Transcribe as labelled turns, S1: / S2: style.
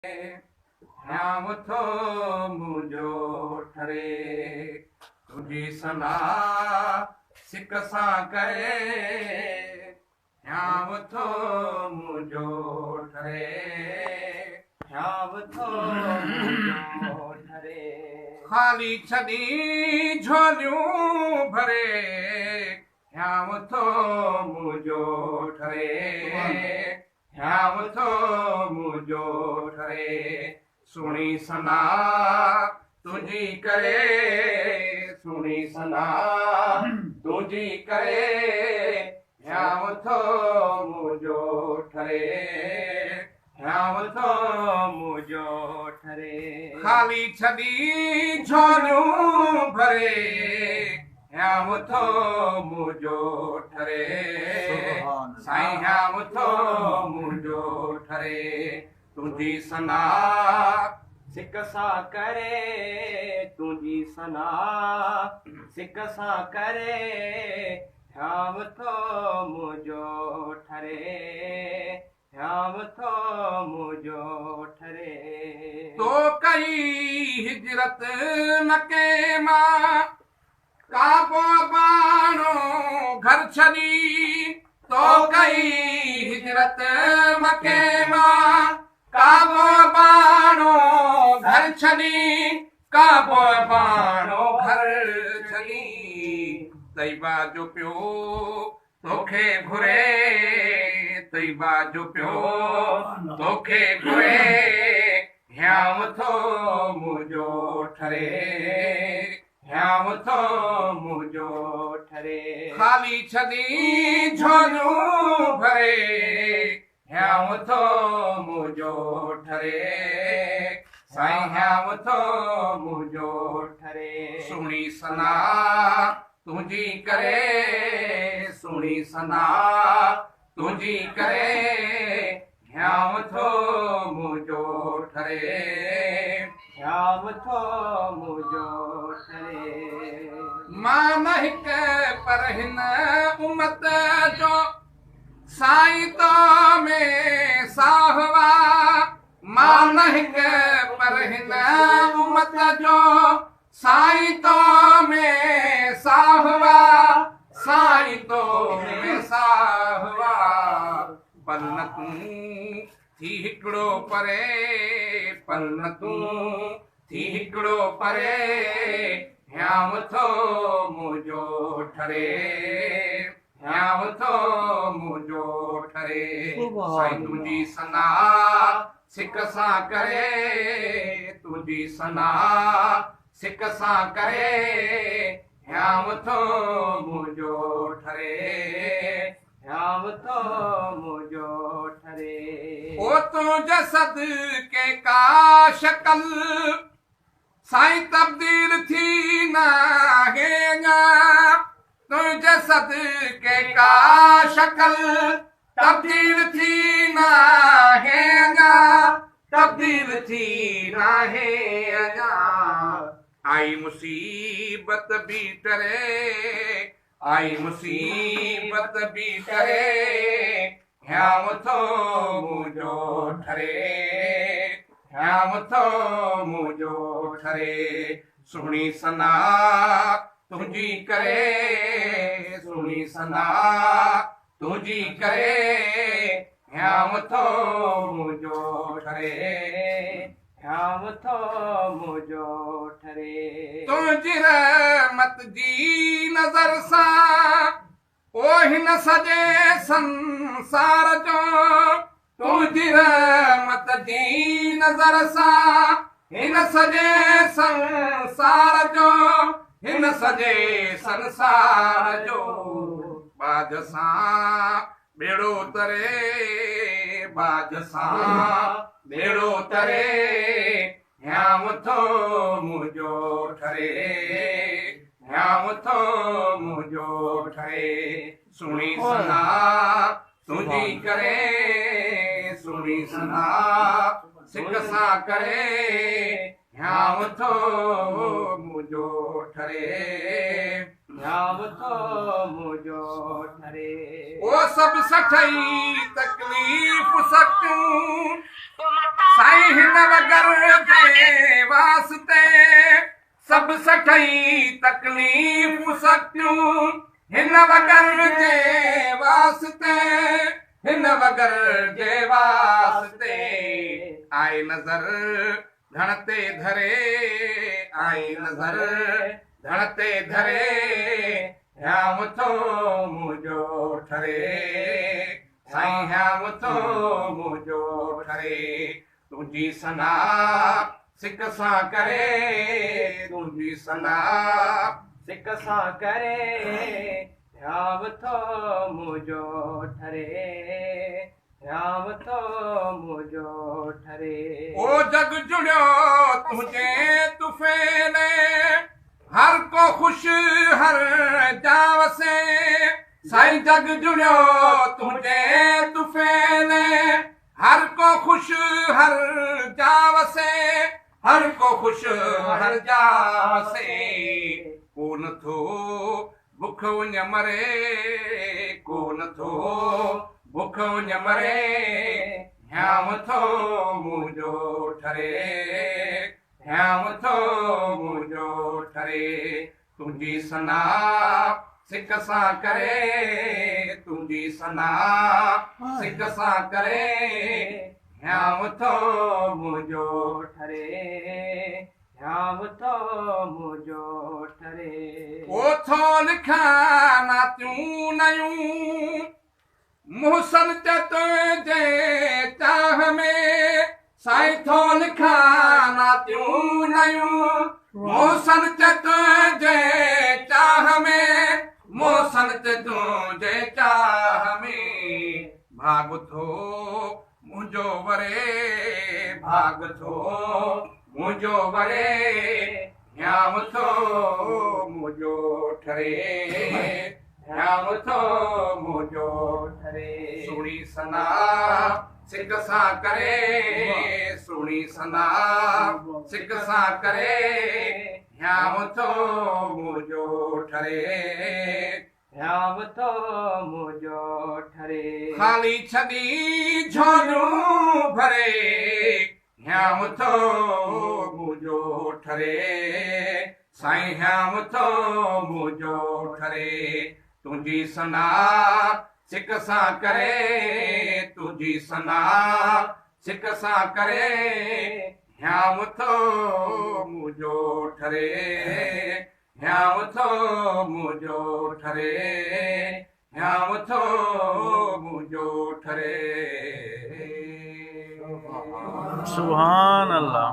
S1: هيانء ٿو منهنجو ٺري. تنهنجي ثنا سڪ سان ڪري، هيانء ٿو منهنجو ٺري.
S2: هيانء ٿو منهنجو ٺري.
S1: خالي ڇڏي جهوليون ڀري، هيانء ٿو منهنجو ٺري. هيانء ٿو منهنجو ٺري. سهڻي ثنا تنهنجي ڪري، سهڻي ثنا تنهنجي ڪري، هيانء ٿو منهنجو ٺري.
S2: هيانء ٿو منهنجو ٺري.
S1: خالي ڇڏي جهوليون ڀري، هيانء ٿو منهنجو ٺري. سائين هيانء ٿو منهنجو ٺري. تنهنجي ثنا
S2: سڪ سان ڪري، تنهنجي ثنا سڪ سان ڪري، هيانء ٿو منهنجو ٺري. هيانء ٿو منهنجو ٺري.
S1: تو ڪئي هجرت مڪي مان، ڪعبو اباڻو گهر ڇڏي. تو ڪئي هجرت مڪي مان، ڪعبو اباڻو گهر ڇڏي. ڪعبو اباڻو گهر ڇڏي. طيبه جو پيو توکي گهري، طيبه جو پيو توکي گهري، هيانء ٿو منهنجو ٺري. هيانء ٿو منهنجو
S2: ٺري.
S1: خالي ڇڏي جهوليون ڀري، هيانء ٿو منهنجو ٺري. سائين هيانء ٿو منهنجو
S2: ٺري.
S1: سهڻي ثنا تنهنجي ڪري، سهڻي ثنا تنهنجي ڪري، هيانء ٿو منهنجو ٺري.
S2: هيانء ٿو منهنجو ٺري.
S1: مان نه هڪ پر هن امت جو، سائين تو ۾ ساهه آ. مان نه هڪ پر هن امت جو، سائين تو ۾ ساهه آ. سائين تو ۾ ساهه آ. پل نه تون ٿي هڪڙو پري، پل نه تون ٿي هڪڙو پري، هيانء ٿو منهنجو ٺري. هيانء ٿو منهنجو ٺري. سائين تنهنجي ثنا سڪ سان ڪري، تنهنجي ثنا سڪ سان ڪري، هيانء ٿو منهنجو ٺري.
S2: هيانء ٿو منهنجو ٺري.
S1: او تنهنجي صدقي ڪا شڪل سائين تبديل ٿي ناهي اڃا. تنهنجي صدقي ڪا شڪل تبديل ٿي ناهي اڃا، تبديل ٿي ناهي اڃا. آئي مصيبت به ٽري، آئي مصيبت به ٽري، هيانء ٿو منهنجو ٺري. هيانء ٿو منهنجو ٺري. سهڻي ثنا تنهنجي ڪري، سهڻي ثنا تنهنجي ڪري، هيانء ٿو منهنجو ٺري.
S2: هيانء ٿو منهنجو ٺري.
S1: تنهنجي رحمت جي نظر سان او هن سڄي سنسار جو، تنهنجي رحمت جي نظر سان هن سڄي سنسار جو، هن سڄي سنسار جو. ٻاجهه سان ٻيڙو تري، ٻاجهه سان ٻيڙو تري، هيانء ٿو منهنجو ٺري. هيانء ٿو منهنجو ٺري. سهڻي ثنا تنهنجي ڪري، سهڻي ثنا سڪ سان ڪري، هيانء ٿو منهنجو ٺري.
S2: هيانءُ ٿو منهنجو ٺري.
S1: او سڀ سٺئي تڪليف سختيون سائين هن وگر جي واسطي سڀ سٺئي تڪليف سختيون هن وگر جي واسطي هن وگر جي واسطي آئي نظر ڌڻ تي ڌري آئي نظر ڌڻ تي ڌري هيانءُ ٿو منهنجو ٺري سائين هيانءُ ٿو منهنجو ٺري تنهنجي ثنا سڪ سان ڪري تنهنجي ثنا
S2: سڪ سان ڪري هيانءُ ٿو منهنجو ٺري هيانءُ ٿو منهنجو ٺري.
S1: او جڳ جڙيو تنهنجي طفيلي هر ڪو خوش هر جا وسي سائين جڳ جڙيو تنهنجي طفيلي هر ڪو خوش هر جا وسي هر ڪو خوش هر جا وسي ڪونه ٿو بک اڃ مري ڪونه ٿو بک اڃ مري هيانءُ ٿو منهنجو ٺري هيانءُ ٿو منهنجو ٺري تنهنجي ثنا سڪ سان ڪري تنهنجي ثنا سڪ سان ڪري هيانءُ ٿو منهنجو
S2: ٺري هيانءُ ٿو منهنجو ٺري.
S1: او ٿو لکان نعتيون نيون محسن چئي تنهنجي چاهه ۾ سائين ٿو لکان نعتيون نيون محسن چئي تنهنجي چاهه ۾ محسن چئي تنهنجي چاهه ۾ ڀاڳ ٿو منهنجو وري ڀاڳ ٿو منهنجو وري هيانءُ ٿو منهنجو ٺري هيانءُ ٿو منهنجو
S2: ٺري.
S1: سهڻي ثنا سڪ سان ڪري سهڻي ثنا سڪ سان ڪري هيانءُ ٿو منهنجو ٺري
S2: هيانءُ ٿو منهنجو ٺري.
S1: خالي ڇڏي جهوليون ڀري هيانءُ ٿو منهنجو ٺري سائين هيانءُ ٿو منهنجو ٺري تنهنجي ثنا سڪ سان ڪري تنهنجي ثنا سڪ سان ڪري هيانءُ ٿو منهنجو ٺري هيانءُ ٿو منهنجو ٺري هيانءُ ٿو منهنجو ٺري.
S3: سبحان الله.